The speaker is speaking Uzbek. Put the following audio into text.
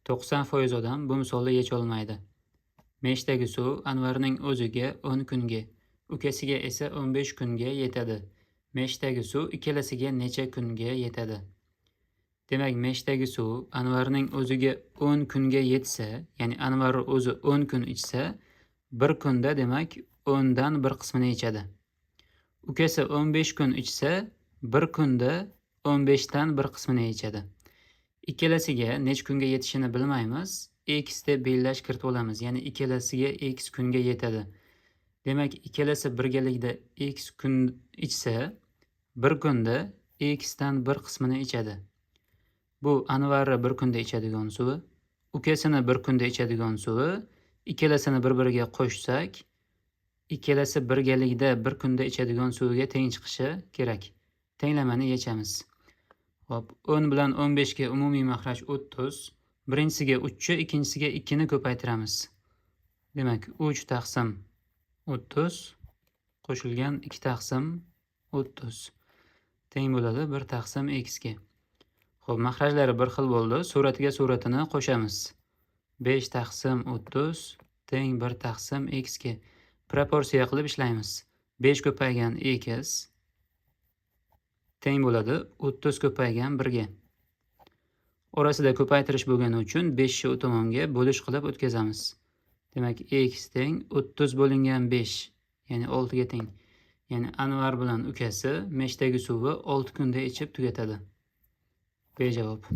90% odam bu misolda yecholmaydi. Meshdagi suv Anvarning o'ziga 10 kunga, ukasiga esa 15 kunga yetadi. Meshdagi suv ikkalasiga necha kunga yetadi? Demak, meshdagi suv Anvarning o'ziga 10 kunga yetsa, ya'ni Anvar o'zi 10 kun ichsa, bir kunda demak 10 dan bir qismini ichadi. Ukasi 15 kun ichsa, bir kunda 15 dan bir qismini ichadi. Ikkalasiga necha kunga yetishini bilmaymiz. X deb belgilash kiritib olamiz. Ya'ni ikkalasiga x kunga yetadi. Demak, ikkalasi birgalikda x kun ichsa, bir kunda x dan bir qismini ichadi. Bu Anvarni bir kunda ichadigan suvi, ukasini bir kunda ichadigan suvi, ikkalasini bir-biriga qo'shsak, ikkalasi birgalikda bir kunda ichadigan suviga teng chiqishi kerak. Tenglamani yechamiz. Hop, 10 bilan 15 ga umumiy mahraj 30. Birinchisiga 3, ikkinchisiga 2 ni ko'paytiramiz. Demak, 3 taqsim 30 qo'shilgan 2 taqsim 30 teng bo'ladi 1 taqsim x ga. Xo'p, mahrajlari bir xil bo'ldi. Suratiga suratini qo'shamiz. 5 taqsim 30 teng 1 taqsim x ga. Proporsiya qilib ishlaymiz. 5 ko'paygan x teng bo'ladi 30 ko'paygan 1 ga. Orasida ko'paytirish bo'lgani uchun 5 ni u tomonga bo'lish qilib o'tkazamiz. Demak, x teng 30 bo'lingan 5, ya'ni 6 ga teng. Ya'ni Anvar bilan ukasi meshdagi suvni 6 kunda ichib tugatadi. B javob.